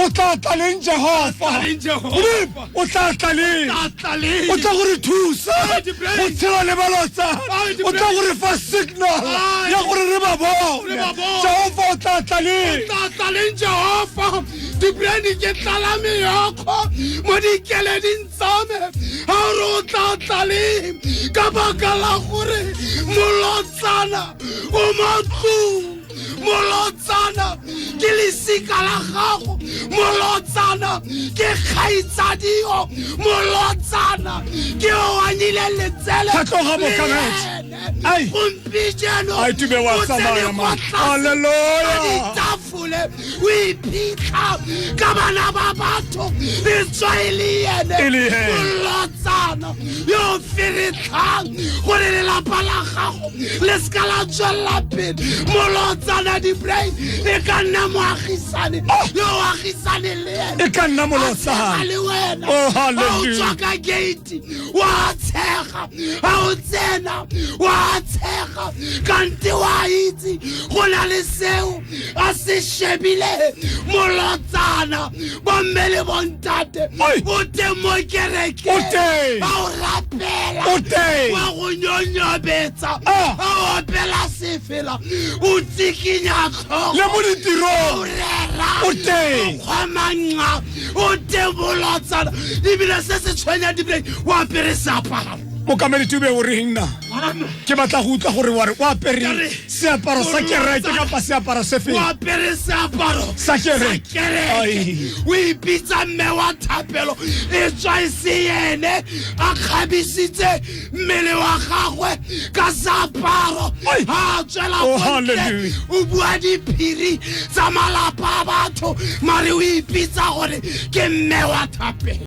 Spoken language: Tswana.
O tla tla leng Jehofa? Jehofa? O tla tla leng? Tla tla leng? O tla go re thusa Ai, di-brain. go tshela le balotsana. Ai, di-brain. O tla go re fa signal Ai. ya gore re ba bone. Re ba bone. Jehofa o tla tla leng? Tla tla leng Jehofa? Dibrandi ke tlala meokgo mo dikeleding tsa me ga o re o tla tla leng, ka baka la gore molotsana o mo tlong, molotsana ke lesika la gago, molotsana ke kgaitsadio, molotsana ke o anyile letsele. Tlhatloga, le Mokamedi. ene. Ai. Gompieno Ai, Tube wa o tsene tsamaya, kwa man. tlase Hallelujah. ga ditafole, o iphitlha ka bana ba batho, e tswa e le ene E le ene. molotsana yo o feretlhang gore lelapa la gago le seka la tswelela pele. Molotsana, di-brain, e ka nna moagisane yo o agisane le ene. E ka nna A tshega molotsana. le wena. Oh, Ha o hallelujah. tswa ka gate wa tshega, ha o tsena wa tshega, kante wa itse go na le seo a se shebile. Molotsana, bomme le bontate, Oi. o teng mo kerekeng. O teng. Ha o rapela, O teng. wa go nyonyobetsa. Ah. Ha o opela sefela, o tsikinya tlhogo. Le mo ditirong. O rera, O teng. kgwamanqa, o teng molotsana. Ebile se se tshwenya, dibile o apere seaparo. Mokamedi Tube, o reng na? Ke batla go utlwa gore wa re o apere Ke re, seaparo sa kereke kapa seaparo se O feng? Apere seaparo Sa kereke. sa kereke. Ai. O ipitsa mme wa thapelo, e tswa e se ene a kgabisitse mmele wa gagwe ka seaparo. Ai. Ha a tswela Oh, ko ntle, hallelujah. o bua diphiri tsa malapa a batho, mare o ipitsa gore ke mme wa thapelo.